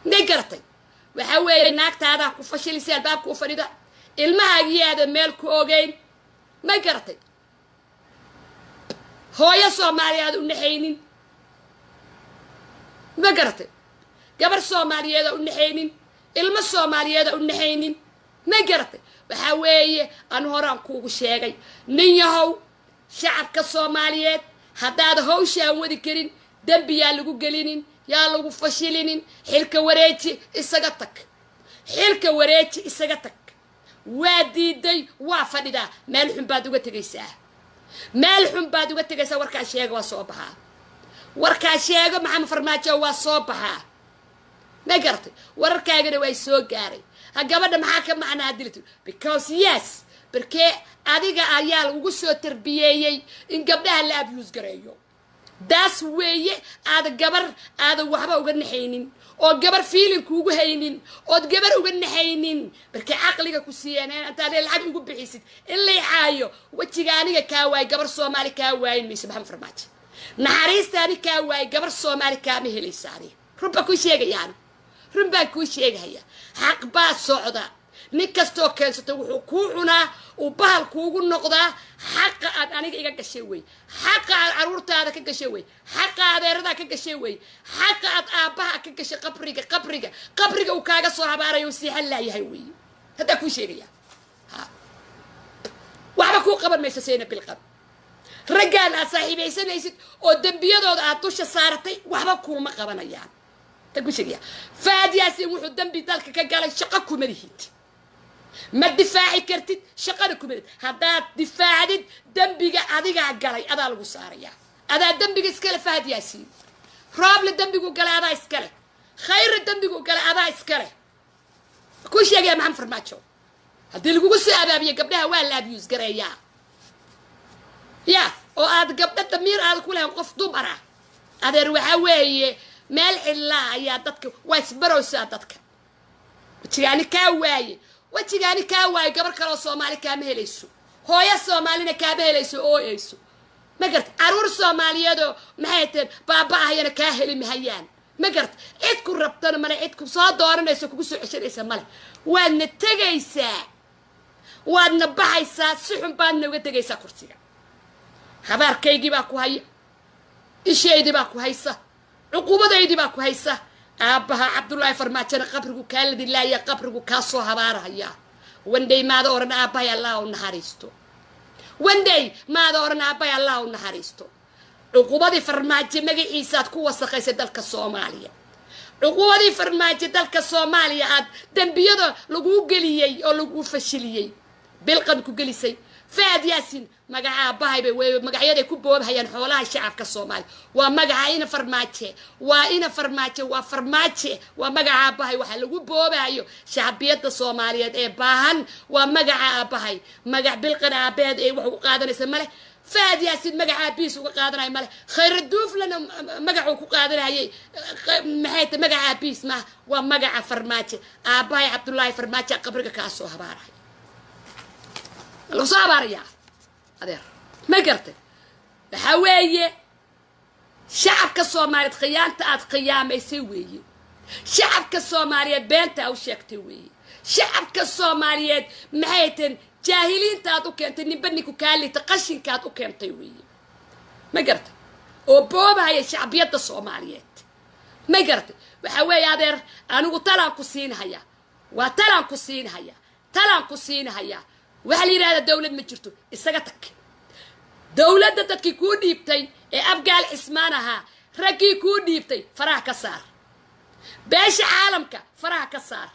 Ma garatay? Waxa weeye naagtaadaa ku fashilisay, albaabka u fadhida, ilmahaagiyaada meel ku ogeyn. Ma garatay? Hooyo Soomaaliyaad u naxaynin. Ma garatay? Gabar Soomaaliyeeda u naxaynin, ilmo Soomaaliyeeda u naxaynin. Ma garatay? Waxaa weeye anu horaan kuugu sheegay, nin yahow, shacabka Soomaaliyeed haddaad hawshaan wadi karin, dembi yaa lagu gelinin, yaa lagu fashilinin. Xilka wareeji, isaga tag. Xilka wareeji, isaga tag. Waa diiday, waa fadhidaa. Meel xun baad uga tegaysaa, meel xun baad uga tegaysaa. Warkaa sheega waa soo baxaa, warkaa sheego Maxamed Farmaajo waa soo baxaa. Ma garatay? Wararkaagana way soo gaaray. Ha gabadha maxaa ka macnaa dilito? Because yes, barkee adiga ayaa lagugu soo tarbiyeeyey in gabdhaha la abuse gareeyo. Daas weeye aada gabar aadan waxba uga naxaynin, oo gabar feeling kuugu haynin, ood gabar uga naxaynin. Markay caqliga ku siiyeen intaad lacag ugu bixisid in lay caayo, wejiga aniga kaa waay, gabar Soomaali kaa waayin mayso. Maxamed Farmaajo, naxariistaani kaa waay, gabar Soomaali kaama helaysa. Aniga run baan kuu sheegayaan, run baan kuu sheegaya. Xaq baa socda. Nin kastoo keensata wuxuu kuu cunaa, uu bahal kuugu noqdaa. Xaqa aad aniga iga gashay wey, xaqa aad caruurtaada ka gashay wey, xaqa adeeradaa ka gashay wey, xaqa aad aabbaha ka gashay, qabriga, qabriga, qabriga uu kaaga soo habaarayo, uu siixan laayahay wey. Haddaa kuu sheegaya, ha waxba kuu qaban mayso. Seyna Bilqab, raggaan aad saaxiibaysanaysid oo dembiyadooda aad dusha saaratay waxba kuuma qabanayaan. Ta kuu sheegaya, Fahad Yaasin wuxuu dembi dalka ka galay shaqo kuma lihid, ma difaaci kartid, shaqada kuma lihid. Haddaad difaacdid, dembiga adigaa galay, adaa lagu saarayaa, adaa dembiga iskale. Fahad Yaasiin, Rooble dembigu galay adaa iskale, Khayra dembigu galay adaa iskale. Kuu sheegaya Maxamed Farmaajo, haddii lagugu soo abaabiyo gabdhaha waa la abuse gareeyaa, ya oo aad gabdho damiir aada ku lahayn, qof dumar ah, adeer, waxaa weeye meel cidlaa ayaa dadka waa isbarowsaa. Dadka wejigaani kaa waaye, wejigaani kaa waaye, gabar kaleoo Soomaali kaama helayso, hooyo Soomaalina kaama helayso ooyeyso. Ma garta? Caruur Soomaaliyeedoo maxay teen baaba-ahayana kaa heli mahayaan. Ma garta? Cid ku rabtana male, cid ku soo dooranayso, kugu soo ceshanaysa male. Waadna tegaysaa, waadna baxaysaa, si xun baadna uga tegaysaa kursiga. Habaarkaygii baa ku haya, ishaydii baa ku haysa, cuquubadaydii baa ku haysa. Aabbaha Cabdullaahi Farmaajona qabrigu kaa ladilaaya, qabrigu kaa soo habaarahaya. One day maada odhan "Aabbahay Allah u naxariisto"? One day maada odhan "Aabbahay Allah u naxariisto"? Cuqubadii Farmaajo magaciisaad ku wasaqaysay dalka Soomaaliya. Cuqubadii Farmaajo dalka Soomaaliya aad dembiyada laguu geliyey oo laguu fashiliyey, Bilqan ku gelisay, Fahad Yaasin magaca aabbahay bay wey magacyaday ku boobhayaan xoolaha shacabka Soomaaliya. Waa magaca ina Farmaaje, waa ina Farmaaje, waa Farmaaje, waa magaca aabbahay. Waxaa lagu boobayo shacbiyadda Soomaaliyeed ee baahan waa magaca aabbahay. Magac Bilqan aabbaheed ee wax ugu qaadanaysa male, Fahad Yaasin magaca aabihiis uga qaadanayo male, Khayra Duuflana magacuu ku qaadanayay maxay ta magaca aabihiis maaha, waa magaca Farmaajo. Aabbahay Cabdullaahi Farmaajo qabriga kaa soo habaaray, lagu soo habaarayaa, adeer. Ma gartay? Waxaa weeye shacabka Soomaaliyeed khiyaanta aad khiyaamaysay weeye, shacabka Soomaaliyeed beenta u sheegtay weeye, shacabka Soomaaliyeed maxay teen jaahiliinta aad u keentay, ninba ninku kaalita qashinka aad u keentay weeye. Ma garatay? Oo boobahaya shacbiyadda Soomaaliyeed. Ma garatay? Waxaa weeye, adeer, anigu talaan ku siinhaya, waa talaan ku siinhaya, talaan ku siinhaya. Waxaa la yidhahdaa dawlad ma jirto, isaga tag. Dawladda dadkii kuu dhiibtay ee Abgaal Cismaan ahaa, raggii kuu dhiibtay faraha ka saar, beesha caalamka faraha ka saar,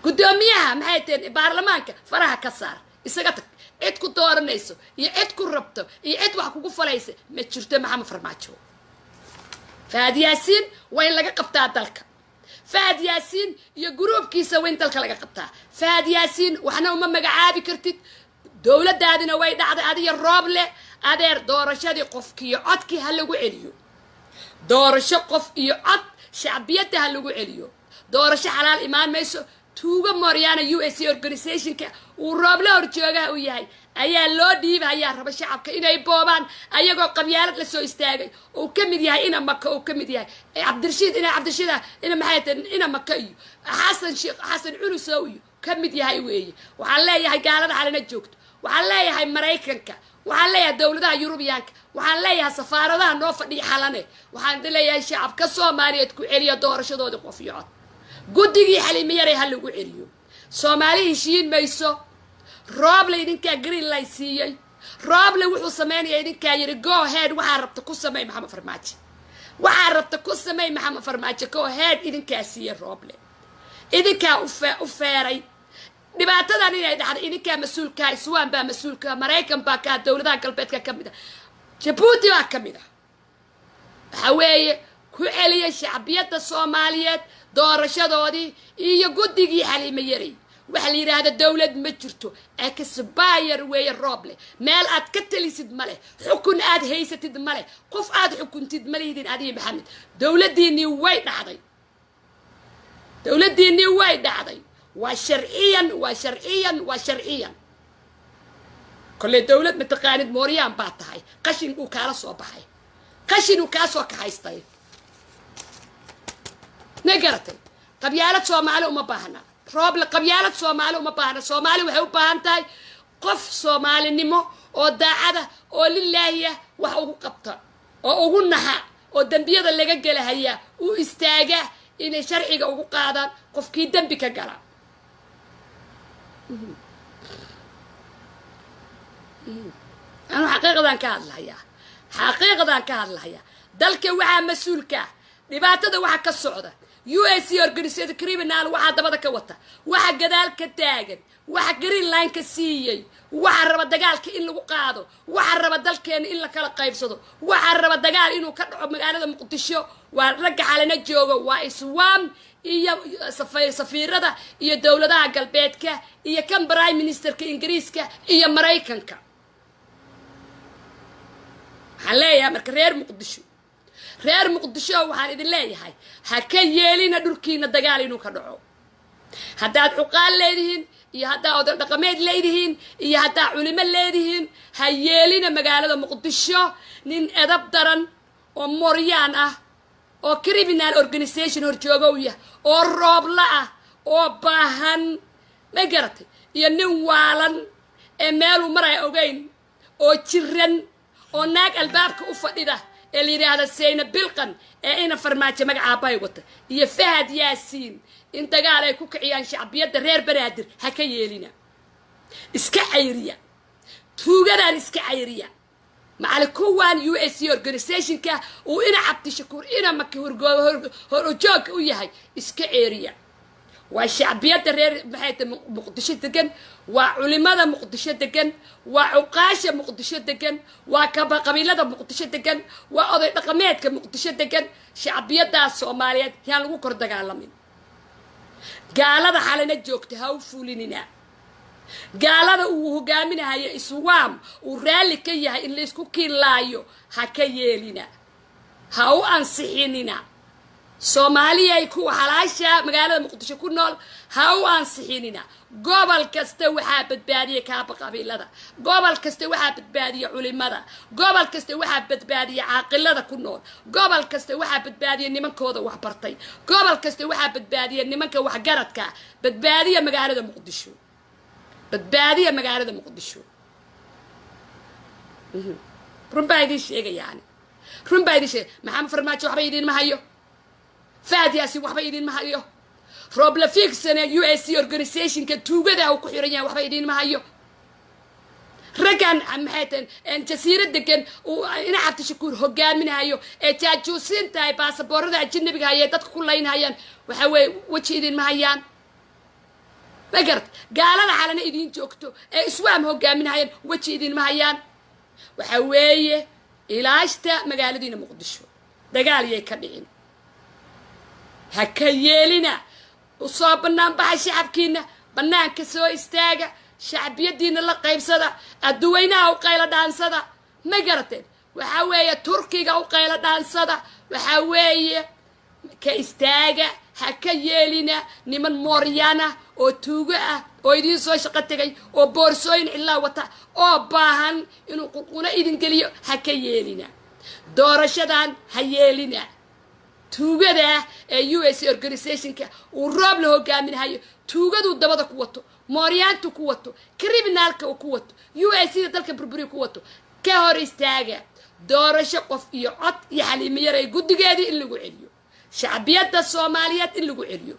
guddoomiyaha maxay taheen baarlamaanka faraha ka saar, isaga tag. Cid ku dooranayso iyo cid ku rabto iyo cid wax kugu falaysa ma jirto. Maxamed Farmaajo, Fahad Yaasiin waa in laga qabtaa dalka. Fahad Yaasiin iyo gruubkiisa waa in dalka laga qabtaa. Fahad Yaasiin waxna uma magacaabi kartid, dowladdaadina way dhacday adiyo Roob leh. Adeer, doorashadii qofkiiyo codkii ha lagu celiyo, doorasho qof iyo cod shacbiyadda ha lagu celiyo. Doorasho xalaal imaan mayso. Tuugo mooryaana U S C organizationka uu Rooble horjoogaha u yahay ayaa loo dhiibahayaa, raba shacabka inay boobaan, ayagoo qabyaalad la soo istaagay, uu ka mid yahay ina Maka, uu ka mid yahay Cabdirashiid, ina Cabdirashiid, ina maxay tahay, ina Maka iyo Xasan Sheekh Xasan Culusow iyo ka mid yahay weeye. Waxaan leeyahay gaalada xalina joogto, waxaan leeyahay Maraykanka, waxaan leeyahay dowladaha Yurubiyaanka, waxaan leeyahay safaaradaha noo fadhiya Xalane, waxaan leeyahay shacabka Soomaaliyeed ku celiya doorashadoodii qof iyo cod. Guddigii Xaliime Yaray ha lagu celiyo. Soomaali heshiin mayso. Rooble idinkaa green light siiyey. Rooble wuxuu sameynaya idinkaa yidhi go ahead, waxaa rabta ku samey Maxamed Farmaajo, waxaa rabta ku samey Maxamed Farmaajo, go ahead. Idinkaa siiyey Rooble, idinkaa u feeray dhibaatadan inay dhacday, idinkaa mas-uulkaa. Iswaan baa mas-uulka, Maraykan baa kaa, dowladaha galbeedka ka mid ah, Jabuuti baa ka mid ah. Waxa weeye ku celiya shacbiyadda Soomaaliyeed doorashadoodii iyo guddigii Xaliime Yaray. Waxa la yidhaahda dowlad ma jirto, expire weeye. Rooble meel aad ka talisid ma leh, xukun aad haysatid ma leh, qof aad xukuntid ma lihidin. Adiga Maxamed, dowladdiinnii way dhacday, dowladdiinnii way dhacday. Waa sharciyan, waa sharciyan, waa sharciyan. Kolley dowlad mataqaanid, mooryaan baa tahay. Qashin uu kaala soo baxay, qashin uu kaa soo kahaystay. Ma garatay? Qabyaalad Soomaali uma baahna. Rooble, qabyaalad Soomaali uma baahna. Soomaali waxay u baahan tahay qof soomaalinimo oo daacada oo lilaahiya wax ugu qabta oo ugu naxa oo dembiyada laga gelahayaa u istaaga inay sharciga ugu qaadaan qofkii dembi ka gala. Anu xaqiiqadaan ka hadlahayaa, xaqiiqadaan ka hadlahayaa. Dalka waxaa mas-uulka ah dhibaatada waxa ka socda U S C organization criminal, waxaa dabada ka wata, waxa gadaal ka taagan, waxa green line ka siiyey, waxa raba dagaalka in lagu qaado, waxa raba dalkeena in la kala qaybsado, waxa raba dagaal inuu ka dhaco magaalada Muqdisho, waa ragga Xalana jooga, waa Iswaam iyo safiirada iyo dowladaha galbeedka iyo kan prime ministerka Ingiriiska iyo Maraykanka. Waxaan leeyahay marka reer Muqdisho, reer Muqdisho waxaan idin leeyahay ha ka yeelina dhulkiina dagaal inuu ka dhaco. Haddaad cuqaal leedihiin iyo haddaa odan dhaqameed leedihiin iyo haddaa culimo leedihiin, ha yeelina magaalada Muqdisho nin edab daran oo moryaan ah oo criminal organization horjoogowya oo roobla ah oo baahan, ma garatay, iyo nin waalan ee meeluu maraya ogeyn oo jiran oo naag albaabka u fadhida ee la yidhaahda Seyna Bilqan ee ina Farmaajo magacaabay wata iyo Fahad Yaasiin in dagaal ay ku kiciyaan shacbiyadda reer Banaadir. Ha ka yeelina, iska cayriya tuugadaan, iska cayriya macali kuwan U S C organizationka uu ina Cabdishakuur ina Maka horjoogka u yahay, iska ceeriya. Waa shacbiyadda reer maxay tahay Muqdisho degan, waa culimada Muqdisho degan, waa cuqaasha Muqdisho degan, waa qabiilada Muqdisho degan, waa oday dhaqameedka Muqdisho degan. Shacbiyadaas Soomaaliyeed yaan lagu kor dagaalamin. Gaalada Xalina joogta ha u fulinina. Gaalada uu hogaaminahayo Iswaam uu raalli ka yahay in laysku kiilaayo ha ka yeelina, ha u ansixinina. Soomaaliyay kuwa xalaasha magaalada Muqdisho ku nool ha u ansixinina. Gobol kasta waxaa badbaadiya kaaba qabiilada, gobol kasta waxaa badbaadiya culimada, gobol kasta waxaa badbaadiya caaqilada ku nool, gobol kasta waxaa badbaadiya nimankooda waxbartay, gobol kasta waxaa badbaadiya nimanka waxgaradka. Badbaadiya magaalada Muqdisho, badbaadiya magaalada Muqdisho. Run baa idiin sheegayaani, run baa idiin sheegay. Maxamed Farmaajo waxba idiinma hayo, Fahad Yaasiin waxba idiinma hayo, Rooble Fiigsane U S C organizationka tuugada uu ku xiran yahay waxba idiinma hayo, raggan maxay tahay jasiirad degan uu ina Cabdishakuur hogaaminayo ee jaajuusiintahay baasaboorada ajanabiga hayee dadka ku laynhayaan waxa weeye weji idiinma hayaan. Ma garat? Gaalada Xalana idiin joogto ee Iswaam hogaaminahayaan weji idiinma hayaan. Waxa weeye ilaashta magaaladiina Muqdisho, dagaal yay ka dhicin, ha ka yeelina. Usoo bannaan baxa shacabkiina, bannaanka soo istaaga, shacbiyadiina la qaybsada, adduweynaha u qaylo dhaansada. Ma garateen? Waxaa weeye Turkiga u qaylo dhaansada. Waxaa weeye ka istaaga, ha ka yeelina niman mooryaana Oo tuugo ah oo idiin soo shaqo tegay oo boorsooyin cilaa wata oo baahan inuu qulqulo idin geliyo, ha ka yeelina. Doorashadan ha yeelina. Tuugada ee U S organizationka uu Roob la hogaaminahayo, tuugaduu dabada ku wato, mooryaantu ku wato, criminalka uu ku wato, U S da dalka burburiya ku wato, ka hor istaaga. Doorasho qof iyo cod iyo Xaliimo Yaray guddigeedii in lagu celiyo, shacbiyadda Soomaaliyeed in lagu celiyo.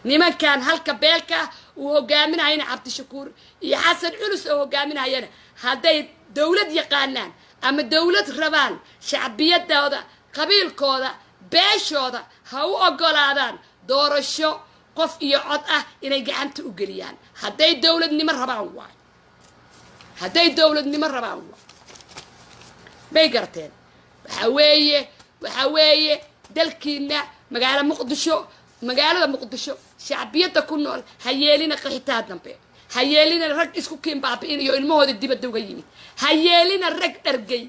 Nimankan halka beelka ah uu hogaaminahayana, Cabdishakuur iyo Xasan Culus oo hogaaminahayana, hadday dowlad yaqaanaan ama dowlad rabaan, shacbiyadooda, qabiilkooda, beeshooda ha u ogolaadaan doorasho qof iyo cod ah inay gacanta u geliyaan, hadday dowladnimo rabaan waay, hadday dowladnimo rabaan waay. May garateen? Waxaa weeye dalkiina, magaalo Muqdisho, magaalada Muqdisho shacbiyadda ku nool, ha yeelina qaxitaa dambe. Ha yeelina rag isku kiin baabi'inayo ilmahooda dibadda uga yimid. Ha yeelina rag dhargay,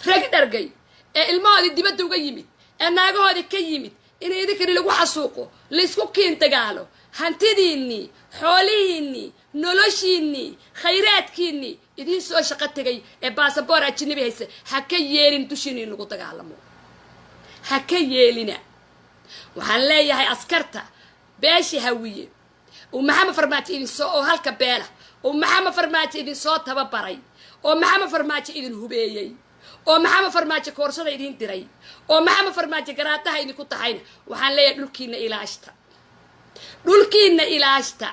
rag dhargay ee ilmahoodii dibadda uga yimid, ee naagahoodii ka yimid, in idinkani lagu xasuuqo, laysku kiin dagaalo, hantidiinnii, xoolihiinnii, noloshiinnii, khayraadkiinnii, idiin soo shaqo tegay ee baasaboor ajnabi haysa. Ha ka yeelin dushiina in lagu dagaalamo, ha ka yeelina. Waxaan leeyahay askarta beesha Hawiye uu Maxamed Farmaajo idin soo, oo halka beela uu Maxamed Farmaajo idin soo tababaray, oo Maxamed Farmaajo idin hubeeyey, oo Maxamed Farmaajo koorsada idin diray, oo Maxamed Farmaajo garaadaha idinku tahayna, waxaan leeyahay dhulkiina ilaashta, dhulkiina ilaashta,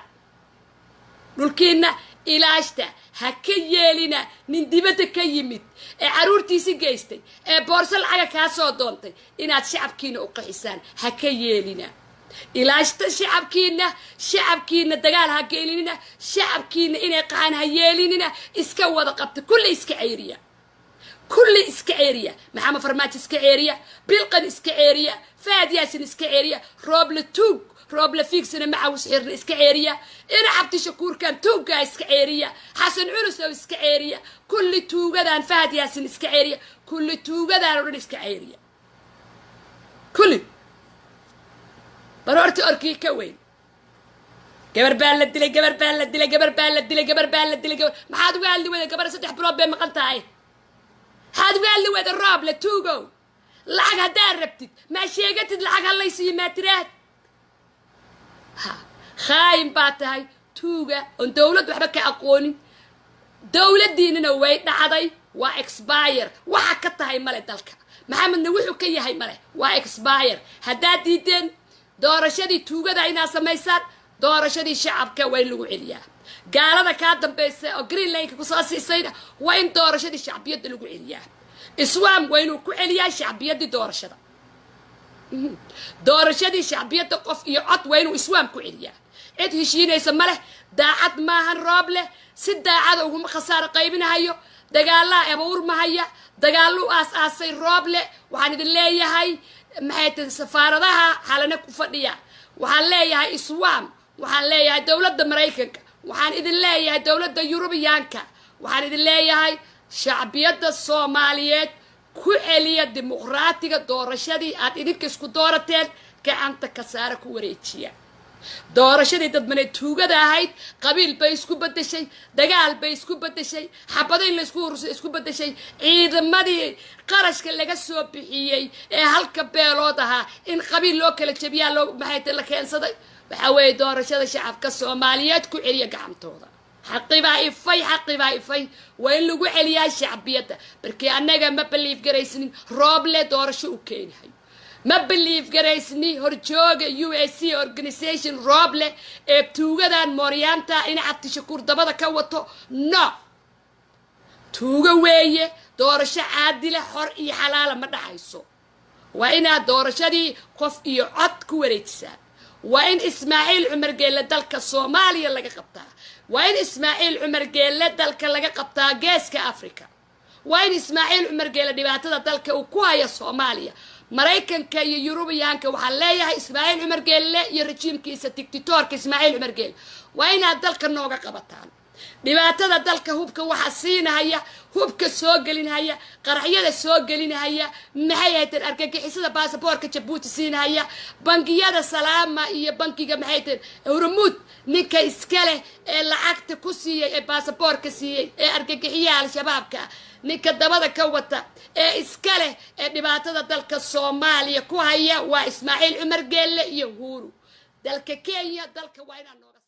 dhulkiina ilaashta. Ha ka yeelina nin dibadda ka yimid ee carruurtiisi geystay ee boorso lacaga kaa soo doontay inaad shacabkiina u qaxisaan. Ha ka yeelina. Ilaashta shacabkiina, shacabkiina dagaal ha gelinina, shacabkiina inay qaxaan ha yeelinina. Iska wada qabta kulli, iska ceyriya kulli, iska ceeriya. Maxamed Farmaajo iska ceeriya, Bilqan iska ceeriya, Fahad Yaasin iska ceeriya, Rooble tuug, Rooble fiigsana macawis xirna iska ceeriya, ina Cabdishakuurkan tuuggaa iska ceeriya, Xasan Culusow iska ceeriya, kulli tuugadan, Fahad Yaasin iska ceeriya, kulli tuugadaan oo dhan iska ceeriya kulli. Baroorta orkii ka weyn. Gabar baa la dilay, gabar baa la dilay, gabar baa la dilay, gabar baa la dilay, gabar. Maxaad uga hadli weyda? Gabar 3 bilood bay maqan tahay, maxaad uga hadli weyda? Rooble tuugow, lacag haddaad rabtid maa sheegatid, lacag hadlaysiiyo maa tiraahd? Ha khaayin baa tahay, tuuga oon dowlad waxba ka aqoonin. Dowladdiinina way dhacday, waa expire. Waxa ka tahay male dalka, Maxamedna wuxuu ka yahay male, waa expire. Haddaad diideen doorashadii tuugada inaad samaysaan, doorashadii shacabka waa in lagu celiyaa. Gaalada kaa dambaysa oo greenlandka kusoo siisayna waa in doorashadii shacbiyadda lagu celiyaa. Iswaam waa inuu ku celiyaa shacbiyaddii doorashada, doorashadii shacbiyadda qof iyo cod waa inuu Iswaam ku celiyaa. Cid heshiinaysa ma leh. Daacad maahan Roob leh, si daacada uguma khasaaro qaybinahayo. Dagaalaa abuurmahaya, dagaaluu aas-aasay Roob leh. Waxaan idin leeyahay, maxay tahay, safaaradaha Xalane ku fadhiya, waxaan leeyahay Iswaam, waxaan leeyahay dowladda Maraykanka, waxaan idin leeyahay dowladda Yurubiyaanka, waxaan idin leeyahay shacbiyadda Soomaaliyeed ku celiya dimuqraatiga. Doorashadii aad idinka isku doorateen gacanta ka saara, ku wareejiya. Doorashadii dadmaneed tuugada ahayd qabiil bay isku bedeshay, dagaal bay isku bedeshay, xabado in laysku hurso isku bedeshay. Ciidamadii qarashka laga soo bixiyey ee halka beelood ahaa in qabiil loo kala jabiyaa loo, maxay tahay, la keensaday. Waxaa weeye doorashada shacabka Soomaaliyeed ku celiya gacantooda. Xaqibaa ifay, xaqibaa ifay. Waa in lagu celiyaa shacbiyadda. Markii annaga ma believe garaysnin Rooble doorasho u keenahay, ma believe garaysni horjooga U S C organization Rooble ee tuugadan mooryaanta in Cabdishakuur dabada ka wato. No, tuugo weeye. Doorasho caadila, xor iyo xalaala ma dhacayso. Waa inaad doorashadii qof iyo cod ku wareejisaan. Waa in Ismaaciil Cumar Geelle dalka Soomaaliya laga qabtaa. Waa in Ismaaciil Cumar Geelle dalka laga qabtaa, Geeska Africa. Waa in Ismaaciil Cumar Geelle dhibaatada dalka uu ku haya Soomaaliya, Maraykanka iyo Yurubiyaanka waxaan leeyahay, Ismaaciil Cumar Geelle iyo rajiimkiisa, dictatorka Ismaaciil Cumar Geelle, waa inaad dalka nooga qabataan. Dhibaatada dalka hubka waxa siinahaya, hubka soo gelinhaya, qaraxyada soo gelinhaya, maxay hayteen, argagixisada baasaboorka Jabuuti siinhaya, bangiyada Salaama iyo bankiga, maxay hayteen, Hurmuud, ninka iska leh ee lacagta ku siiyey ee baasaboorka siiyey ee argagixiyaha Al-Shabaabka, ninka dabada ka wata ee iska leh ee dhibaatada dalka Soomaaliya ku haya waa Ismaaciil Cumar Geelle iyo Uhuru. Dalka Kenya dalka waa inaa nooga